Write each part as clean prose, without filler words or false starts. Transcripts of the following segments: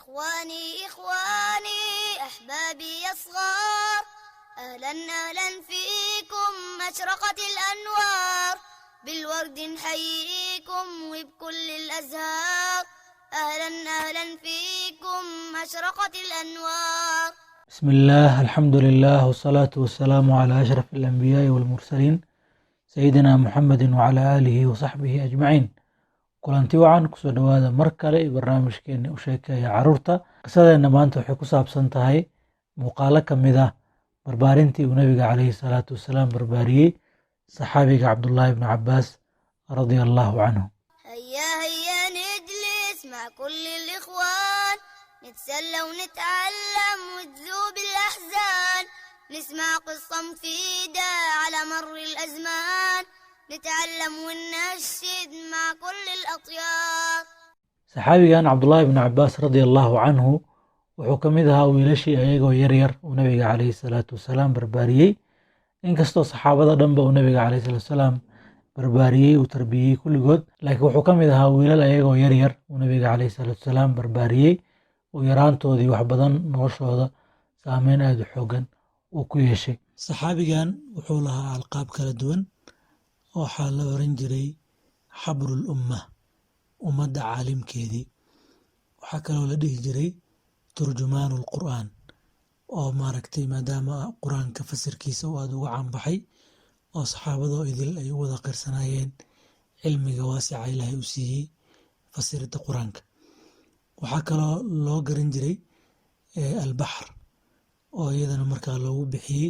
إخواني إخواني أحبابي يا صغار، أهلا أهلا فيكم، أشرقت الأنوار. بالورد نحييكم وبكل الأزهار، أهلا أهلا فيكم، أشرقت الأنوار. بسم الله، الحمد لله، والصلاة والسلام على أشرف الأنبياء والمرسلين، سيدنا محمد وعلى آله وصحبه أجمعين. Kulanti wacan, kusoo dhowaada mar kale iyo barnaamijkeeni u sheekeeya caruurta. Qisadeenna maanta waxay ku saabsan tahay muuqaalo ka mid ah barbaarintii uu nabiga calayhi salaatu wasalaam barbaariyey saxaabiga Cabdullaahi ibnu Cabaas radia allahu canhu. هيا هيا نجلس مع كل الإخوان، نتسلى ونتعلم وتذوب الأحزان، نسمع قصة مفيدة على مر الأزمان، نتعلم وننشد مع كل الأطيار. Saxaabigan Cabdullaahi ibnu Cabaas radia allahu canhu wuxuu ka mid ahaa wiilashii ayagoo yaryar uu nabiga calayhi salaatu wasalaam barbaariyey. Inkastoo saxaabada dhanba uu nabiga calayhi salaatu wasalaam barbaariyey, uu tarbiyey kulligood, laakiin wuxuu ka mid ahaa wiilal ayagoo yaryar uu nabiga calayhi salaatu wasalaam barbaariyey oo yaraantoodii wax badan noloshooda saameyn aada u xoogan uu ku yeeshay. Saxaabigan wuxuu lahaa alqaab kala duwan. Waxaa la oran jiray xabrul umma, ummadda caalimkeedii. Waxaa kaloo la dhihi jiray turjumaanu lqur'aan, oo maaragtay, maadaama Qur-aanka fasirkiisa uu aada uga caanbaxay oo saxaabadoo idil ay u wada qirsanayeen cilmiga waasica Ilaahay u siiyey fasiridda Qur-aanka. Waxaa kaloo loo garan jiray Albaxr, oo iyadana markaa loogu bixiyey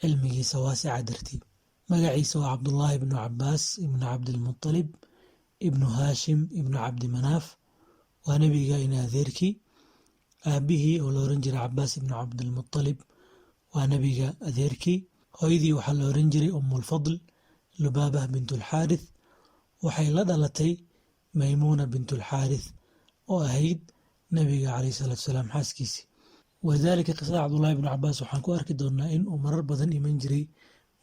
cilmigiisa waasica dartii. Magaciisa waa Cabdullaahi ibnu Cabaas ibnu Cabdilmutalib ibnu Haashim ibnu Cabdi Manaaf. Waa nebiga in adeerkii. Aabihii oo la oran jiray Cabaas ibnu Cabdilmutalib waa nebiga adeerkii. Hooyadii waxaa la oran jiray Umulfadl Lubaabah bintulxaarith. Waxay la dhalatay Maymuuna bintulxaarith, oo ahayd nebiga calayhi salaatu salaam xaaskiisii. Wadaalika qisada Cabdullahi ibnu Cabaas waxaan ku arki doonaa in uu marar badan iman jiray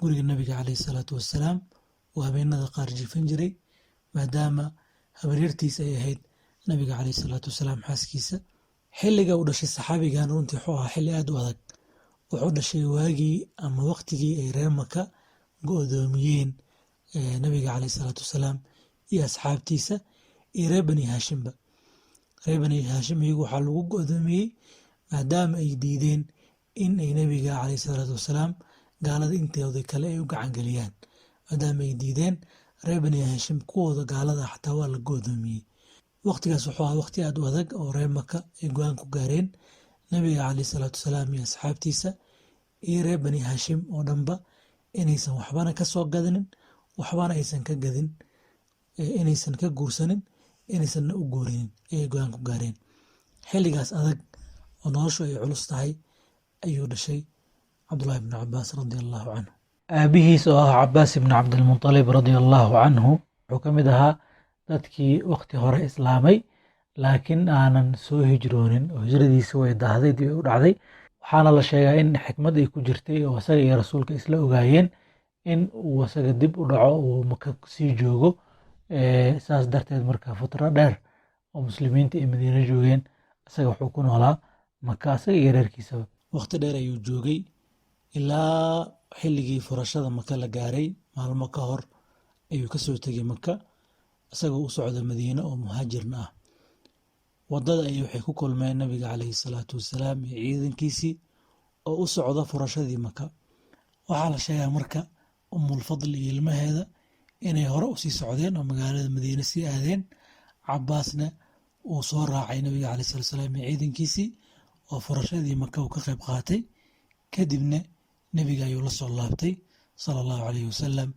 guriga nabiga calayhi salaatu wasalaam, uu habeenada qaar jiifan jiray, maadaama habaryartiis ay ahayd nabiga calayhi salaatu wasalaam xaaskiisa. Xilliga uu dhashay saxaabigan runtii wuxuu ahaa xilli aad u adag. Wuxuu dhashay waagii ama waqtigii ay reer Maka go'doomiyeen nabiga calayhi salaatu wasalaam iyo asxaabtiisa iyo reer Bani Haashimba. Reer Bani Haashim iyagu waxaa lagu go'doomiyey maadaama ay diideen in ay nabiga calayhi salaatu wasalaam gaalada intooda kale ay u gacangeliyaan. Maadaama ay diideen, reer Bani Haashim kuwooda gaalada xataa waa la go'doomiyey. Waqtigaas wuxuu ahaa waqti aad u adag oo reer Maka ay go-aan ku gaareen nabiga calayhi salaatu wasalaam iyo asxaabtiisa iyo reer Bani Haashim oo dhanba inaysan waxbana ka soo gadanin, waxbana aysan ka gadin, inaysan ka guursanin, inaysanna u guurinin ayay go-aan ku gaareen. Xilligaas adag oo noloshu ay culus tahay ayuu dhashay Cabdullahi ibnu Cabaas radia allahu canhu. Aabihiis oo ah Cabaas ibnu Cabdilmutalib radia allahu canhu wuxuu ka mid ahaa dadkii waqti hore islaamay, laakiin aanan soo hijroonin, oo hijradiisa way daahday, dib ay u dhacday. Waxaana la sheegaa in xikmad ay ku jirtay oo isaga iyo rasuulka isla ogaayeen in uu isaga dib u dhaco, uu Maka sii joogo. Saas darteed marka fatro dheer oo muslimiinta ay Madiine joogeen, isaga wuxuu ku noolaa Maka, isaga iyo reerkiisaba. Waqti dheer ayuu joogay, ilaa xilligii furashada Maka la gaaray maalmo ka hor ayuu kasoo tegay Maka, isagoo u socda Madiine oo muhaajirna ah. Wadada ayay waxay ku kulmeen nabiga calayhi salaatu wasalaam iyo ciidankiisii oo u socda furashadii Maka. Waxaa la sheegaa marka Umulfadl iyo ilmaheeda inay hore usii socdeen oo magaalada Madiine sii aadeen, Cabaasna uu soo raacay nabiga calayhi salatu wasalaam iyo ciidankiisii oo furashadii Maka uu ka qayb qaatay. Kadibna nebiga ayuu la soo laabtay sala Allahu calayhi wasalam,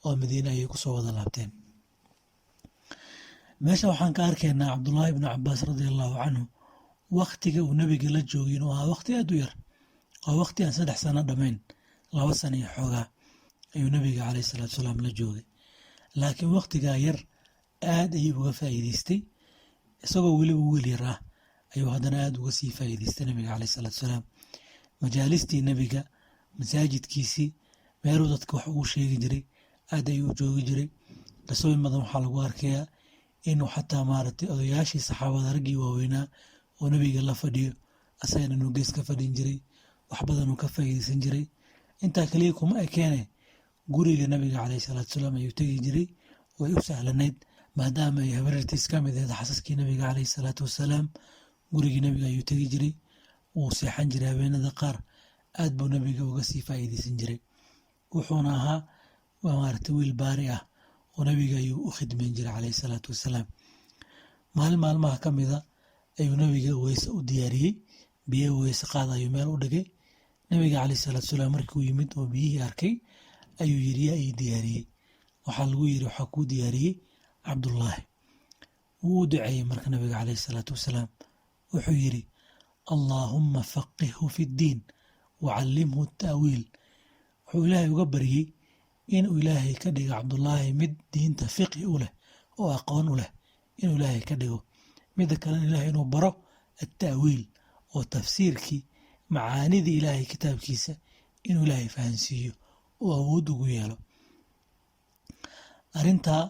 oo Madiine ayay kusoo wada laabteen. Meesha waxaan ka arkaynaa Cabdullaahi ibnu Cabaas radia allahu canhu waktiga uu nebiga la joogay inuu ahaa waqti aad u yar, oo waqti aan 3 sano dhammayn, 2 sano iyo xoogaa ayuu nebiga calayhi salaatu wasalaam la joogay. Laakiin waqtigaa yar aad ayuu uga faa'iideystay. Isagoo weliba wiil yar ah ayuu haddana aad uga sii faa'iideystay nabiga calayhi salaatu wasalaam, majaalistii nebiga, masaajidkiisii, meeluu dadka wax ugu sheegi jiray aad ayuu u joogi jiray. Qisooyin badan waxaa lagu arkayaa inuu xataa maaragtay odayaashii saxaabada, raggii waaweynaa oo nebiga la fadhiyo, asagana inuu gees ka fadhin jiray, wax badan uu ka faa'iideysan jiray. Intaa kaliya kuma ekeene, guriga nabiga caleyhi salaatu wasalaam ayuu tegi jiray. Way u sahlanayd maadaama ay habaryartiis ka mid ahayd xasaskii nabiga caleyhi salaatu wasalaam. Gurigii nabiga ayuu tegi jiray, wuu seexan jiray habeenada qaar, aad buu nabiga uga sii faa'iideysan jiray. Wuxuuna ahaa, maaragtay, wiil baari ah oo nabiga ayuu u khidmeyn jiray caleyhi salaatu wasalaam. Maalin maalmaha ka mida ayuu nabiga weyse u diyaariyey, biyo weyse qaad ayuu meel u dhigay. Nabiga caleyhi salaatu wasalaam markii uu yimid oo biyihii arkay ayuu yiri: "Yaa ii diyaariyey?" Waxaa lagu yiri: "Waxaa kuu diyaariyey Cabdullaahi." Wuu u duceeyey marka nabiga caleyhi salaatu wasalaam. Wuxuu yiri: "Allaahumma faqihhu fi ddiin wacallimhu ta'wiil." Wuxuu Ilaahay uga baryey inuu Ilaahay ka dhigo Cabdullaahi mid diinta fiqhi u leh oo aqoon u leh inuu Ilaahay ka dhigo. Midda kalena, Ilaahay inuu baro atta'wiil oo tafsiirkii macaanidii Ilaahay kitaabkiisa inuu Ilaahay fahansiiyo oo awood ugu yeelo. Arrintaa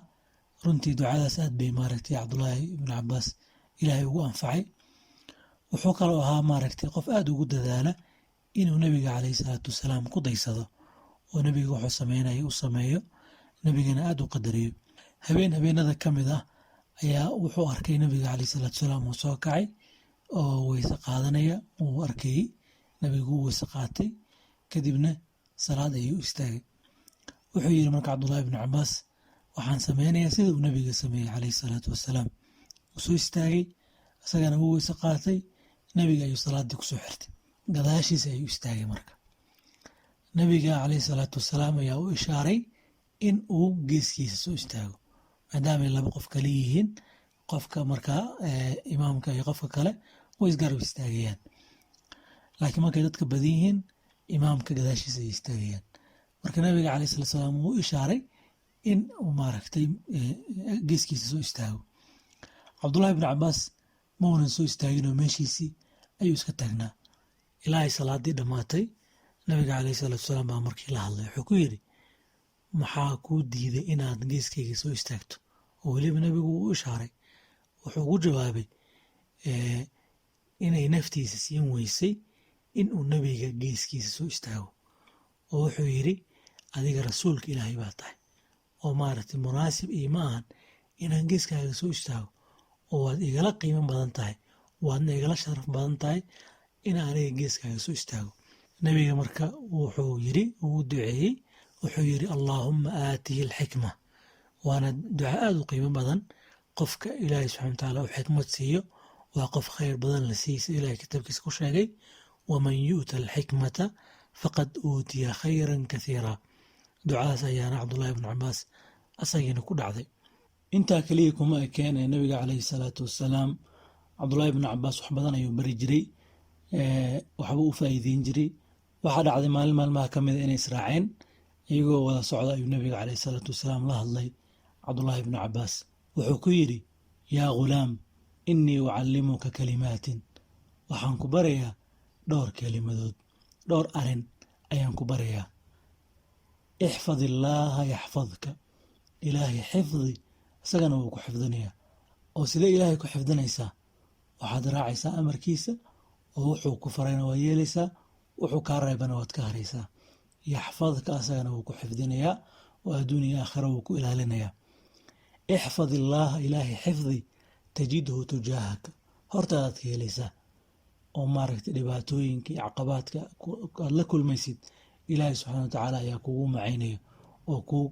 runtii, ducadaas aad bay, maaragtay, Cabdullaahi ibnu Cabaas Ilaahay ugu anfacay. Wuxuu kaloo ahaa, maaragtay, qof aad ugu dadaala inuu nebiga caleyhi salaatu wasalaam ku daysado oo nebiga wuxuu sameynaya u sameeyo, nebigana aad u qadariyo. Habeen habeenada ka mid ah ayaa wuxuu arkay nebiga caleyhi salaatu wasalaam uu soo kacay oo weyse qaadanaya. Uu arkayey nebigu uu weyse qaatay, kadibna salaad ayuu u istaagay. Wuxuu yiri marka Cabdullahi ibnu Cabaas: "Waxaan sameynayaa sida uu nebiga sameeyey caleyhi salaatu wasalaam." Wuu soo istaagay, isagana wuu weyse qaatay, nebiga ayuu salaadii kusoo xirtay, gadaashiisa ayuu istaagay. Marka nebiga caleyhi salaatu wasalaam ayaa u ishaaray in uu geeskiisa soo istaago, maadaamay laba qof kale yihiin. Qofka markaa imaamka iyo qofka kale way isgarab istaagayaan, laakiin markay dadka badan yihiin, imaamka gadaashiisa ay istaagayaan. Marka nabiga caleyhi salatu salaam wuu ishaaray in uu, maaragtay, geeskiisa soo istaago. Cabdullahi ibnu Cabaas ma uunan soo istaagin oo meeshiisii ayuu iska taagnaa ilaa ay salaadii dhammaatay. Nabiga caleyhi salaatu salaam baa markii la hadlay wuxuu ku yidhi: "Maxaa kuu diiday inaad geeskayga soo istaagto, oo weliba nabigu uu ishaaray?" Wuxuu ugu jawaabay inay naftiisa siin weysay in uu nebiga geeskiisa soo istaago, oo wuxuu yidhi: "Adiga rasuulka Ilaahay baa tahay, oo, maaragtay, munaasib iima ahan inaan geeskaaga soo istaago, oo waad igala qiimo badan tahay, waadna igala sharaf badan tahay in aniga geeskaaga soo istaago." Nebiga marka wuxuu yiri, uu duceeyey, wuxuu yiri: "Allaahumma aatihi alxikma." Waana duca aad u qiimo badan. Qofka Ilaahay subxana watacaala uu xikmad siiyo waa qof khayr badan la siiyey, sida Ilahay kitaabkiisa ku sheegay: "Waman yu'ta alxikmata faqad uutiya khayran kathiira." Ducadaas ayaana Cabdullahi ibnu Cabaas asagiina ku dhacday. Intaa keliya kuma ekeen ee nabiga caleyhi salaatu wasalaam Cabdullahi ibnu Cabaas wax badan ayuu bari jiray, waxbuu u faa'iideyn jiray. Waxaa dhacday maalin maalmaha ka mida inay israaceen. Iyagoo wada socda ayuu nabiga caleyhi salaatu wasalaam la hadlay Cabdullahi ibnu Cabaas. Wuxuu ku yidhi: "Yaa ghulaam, innii ucallimuka kalimaatin." Waxaan ku barayaa dhowr kelimadood, dhowr arin ayaan ku barayaa. "Ixfad illaaha yaxfadka." Ilaahay xifdi, isagana wuu ku xifdinayaa. Oo sidee Ilaahay ku xifdinaysaa? Waxaad raacaysaa amarkiisa, oo wuxuu ku farayna waad yeelaysaa, wuxuu kaa reebana waad ka haraysaa. Yaxfadka, asagana wuu ku xifdinayaa, oo adduun iyo aakhira wuu ku ilaalinayaa. "Ixfad illaaha," Ilaahay xifdi, "tajidhu tujaahaka," hortaadaad ka helaysaa, oo, maaragtay, dhibaatooyinka iyo caqabaadka aad la kulmaysid Ilaahay subxana wa tacaala ayaa kugu macaynaya oo kuu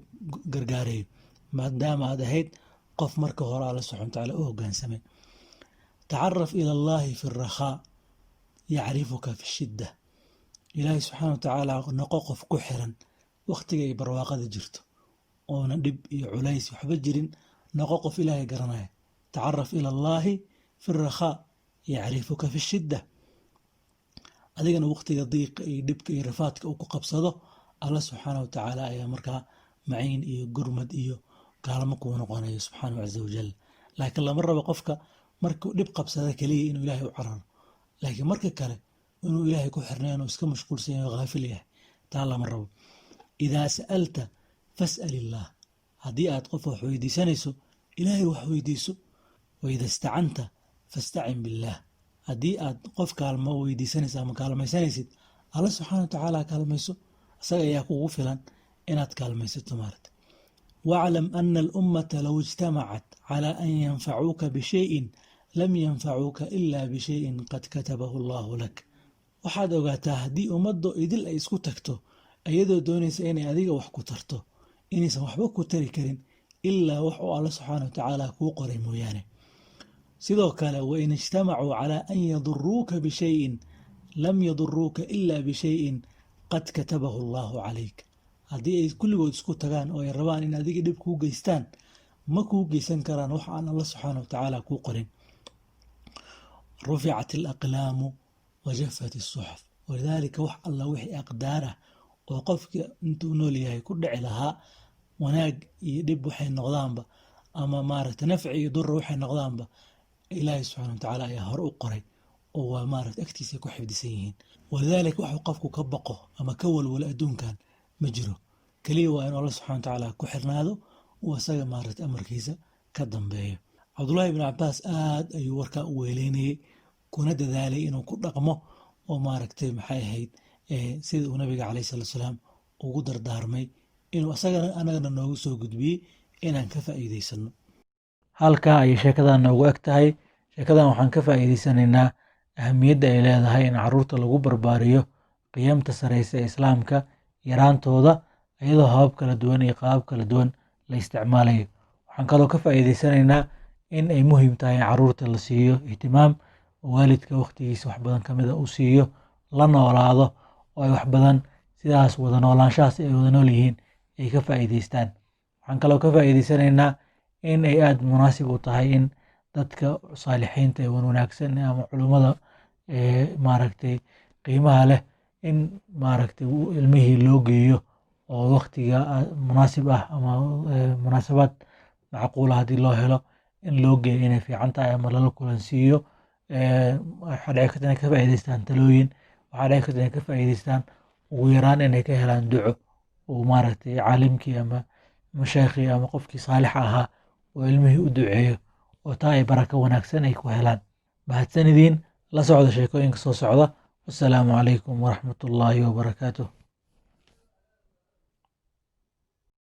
gargaarayo, maadaama aad ahayd qof marka hore Alla subxana wa tacaala u hoggaansamay. "Tacaraf ila allahi fi rakhaa yacrifuka fi shidda." Ilaahay subxaana wa tacaala noqo qof ku xiran wakhtiga ay barwaaqada jirto, oona dhib iyo culays waxba jirin. Noqo qof Ilaahay garanaya. "Tacaraf ila allahi fi rakhaa yacrifuka fi shidda." Adigana waqtiga diiqa iyo dhibka iyo rafaadka uu ku qabsado, Alla subxaana wa tacaala ayaa markaa maciin iyo gurmad iyo kaalmo kuu noqonayo, subxaanahu caza wajal. Laakiin lama rabo qofka markuu dhib qabsada keliya inuu Ilaahay u cararo, laakiin marka kale inuu Ilaahay ku xirnayn oo iska mashquulsan yahay oo haafil yahay, taa lama rabo. "Idaa sa'alta fas'al illaah." Haddii aad qof wax weydiisanayso, Ilaahay wax weydiiso. "Waida istacanta fastacin billaah." Haddii aad qof kaalmo weydiisanaysa ama kaalmaysanaysid, Alla subxaana wa tacaala kaalmayso, isaga ayaa kugu filan inaad kaalmaysato maarata. Waclam ana alummata low ijtamacat cala an yanfacuuka bishayin lam yanfacuuka ila bishayin qad katabahu Allahu lak. Waxaad ogaataa haddii ummaddo idil ay isku tagto iyadoo doonaysa inay adiga wax ku tarto, inaysan waxba ku tari karin ilaa wax uu Alla subxaana wa tacaala kuu qoray mooyaane. Sidoo kale, wain ijtamacuu calaa an yaduruuka bishayin lam yaduruuka ila bishayin qad katabahu Allahu calayk. Haddii ay kulligood isku tagaan oo ay rabaan in adiga dhib kuu geystaan, ma kuu geysan karaan wax aan Alla subxaana wa tacaala kuu qorin. Ruficat alaqlaamu wajafat asuxuf. Walidaalika, wax alla wixii aqdaar ah oo qofka intuu nool yahay ku dhici lahaa, wanaag iyo dhib waxay noqdaanba, ama maaragta nafci iyo durra waxay noqdaanba, Ilaahay subxana wa tacaala ayaa hore u qoray oo waa maaragta agtiisa ku xifdisan yihiin. Walidaalika, waxuu qofku ka baqo ama ka walwalo adduunkan ma jiro. Keliya waa inuu Alla subxana wa tacaala ku xirnaado, uu asaga maaragta amarkiisa ka dambeeyo. Cabdullaahi ibnu Cabaas aad ayuu warkaa u weeleynayey, kuna dadaalay inuu ku dhaqmo oo maaragtay maxay ahayd sida uu nabiga caleyhi salatu salaam ugu dardaarmay inuu asagana anagana noogu soo gudbiyey inaan ka faa'iidaysano. Halkaa ayay sheekadan noogu eg tahay. Sheekadan waxaan ka faa'iidaysanaynaa ahamiyadda ay leedahay in carruurta lagu barbaariyo qiyamta sareysa ee Islaamka yaraantooda, iyadoo habab kala duwan iyo qaabab kala duwan la isticmaalayo. Waxaan kaloo ka faa'iidaysanaynaa in ay muhiim tahay in carruurta la siiyo ihtimaam, oo waalidka waqtigiisa wax badan kamida uu siiyo, la noolaado, oo ay wax badan sidaas wada noolaanshahaas ay wada nool yihiin ay ka faa'iidaystaan. Waxaan kaloo ka faa'iidaysanaynaa in ay aada munaasib u tahay in dadka saalixiinta ee wanaagsan ama culummada ee maaragtay qiimaha leh in maaragtay ilmihii loo geeyo, oo waqtiga munaasib ah ama munaasabaad macquula haddii loo helo in loo geeyo inay fiican tahay ama lala kulansiiyo. Waxaa dhici karta inay ka faa'iidaystaan talooyin, waxaa dhici karta inay ka faa'iidaystaan ugu yaraan inay ka helaan duco uu maaragtay caalimkii ama mashaayikhii ama qofkii saalixa ahaa oo ilmihii u duceeyo, oo taa ay barako wanaagsan ay ku helaan. Mahadsanidin, la socda sheekooyinka soo socda. Wassalaamu calaykum waraxmatullaahi wabarakaatuh.